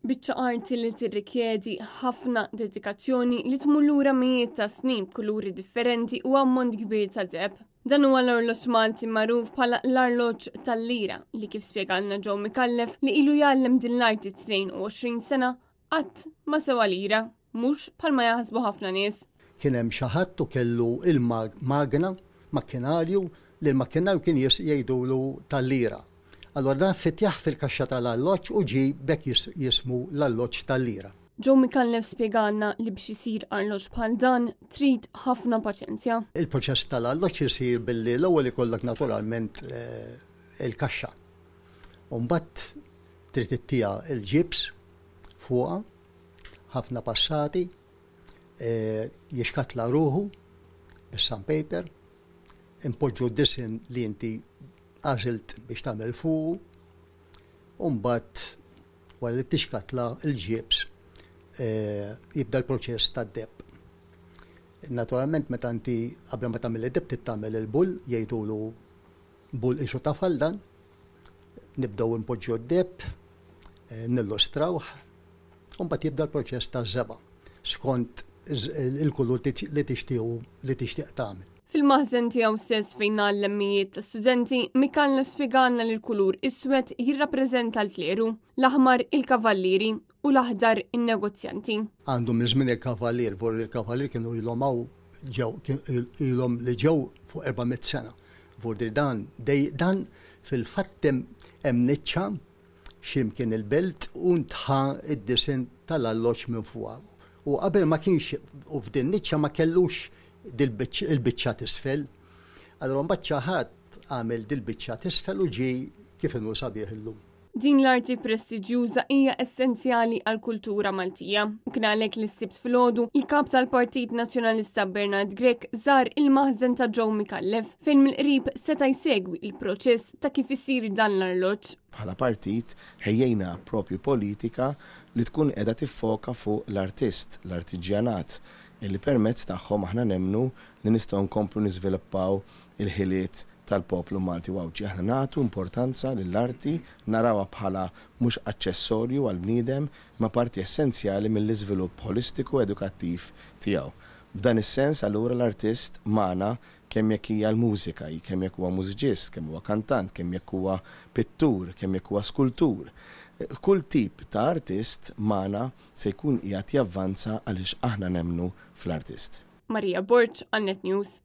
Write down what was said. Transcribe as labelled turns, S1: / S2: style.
S1: Biċċa arti li tirrikjedi ħafna dedikazzjoni li tmur lura mijiet ta' snin b'kuluri differenti u ammont kbir ta' deheb. Dan huwa l-orloġġ Malti magħruf bħala l-arloġġ tal-lira li kif spjegalna Joe Micallef li ilu jgħallem din l-arti 22 sena qatt ma sewa lira, mhux bħalma jaħsbu ħafna nies.
S2: Kien hemm xi ħadd u kellu il-magna, makkinarju, li l-makkinarju kien jgħidulu tal-lira. Allura dan fittjah fil-kaxxa tal-alloġġ u ġie b'hekk jismu l-alloġġ tal-lira.
S1: Joe Micallef spjegalna li biex isir arloġġ bħal dan trid ħafna paċenzja.
S2: Il-proċess tal-arloġġ isir billi l-ewwel ikollok naturalment il-kaxxa. U mbagħad trid ittiha l-ġibs fuqha, ħafna passati, jixkatla ruħu bis-sandpaper, inpoġġu d-disinn li inti għażilt biex tagħmel fuqu, u mbagħad Wara li tixkatla l-ġibs jibda l-proċess tad-debb. Naturalment meta inti qabel ma tagħmel id-debb trid tagħmel il-bull, jgħidulu bull qisu tafal dan. Nibdew inpoġġu d-debb, nillustrawh, u mbagħad jibda l-proċess taż-żebgħa skont il-kulur li tixtiequ li tixtieq tagħmel.
S1: Fil-maħżen tiegħu stess fejn għallem mijiet ta' studenti, Micallef spjegalna li l-kulur iswed jirrappreżenta l-kleru, l-aħmar il-kavallieri u l-aħdar in-negozjanti.
S2: Għandu minn żmien il-kavallier, vor il-kavallier kienu ilhom hawn ġew ilhom li ġew fuq 400 sena. Vor dan dan fil-fatt hemm niċċa xi mkien il-belt u ntħa d-disinn tal-alloġġ minn fuqha. U qabel ma kienx u f'din niċċa ma kellux dil-biċċa t'isfel. Allura mbagħad xi ħadd għamel dil-biċċa t'isfel u ġie kif inhu sabiħ illum.
S1: Din l-arti prestiġjuża hija essenzjali għall-kultura Maltija. U kien għalhekk li s-Sibt filgħodu, il-Kap tal-Partit Nazzjonalista Bernard Grech żar il-maħżen ta' Joe Micallef fejn mill-qrib seta' jsegwi l-proċess ta' kif isir dan l-arloġġ.
S3: Bħala partit ħejjejna propju politika li tkun qiegħda tiffoka fuq l-artist, l-artiġjanat, illi permezz tagħhom aħna nemmnu li nistgħu nkomplu niżviluppaw il-ħiliet tal-poplu Malti u Għawdxi. Aħna nagħtu importanza lill-arti, narawha bħala mhux aċċessorju għall-bniedem imma parti essenzjali mill-iżvilupp ħolistiku edukattiv tiegħu. F'dan is-sens allura l-artist magħna kemm jekk hija l-mużika, kemm jekk huwa mużiċist, kemm huwa kantant, kemm jekk huwa pittur, kemm jekk huwa skultur. Kull tip ta' artist magħna se jkun qiegħed javvanza għaliex aħna nemmnu fl-artist.
S1: Maria Borg għal Net News.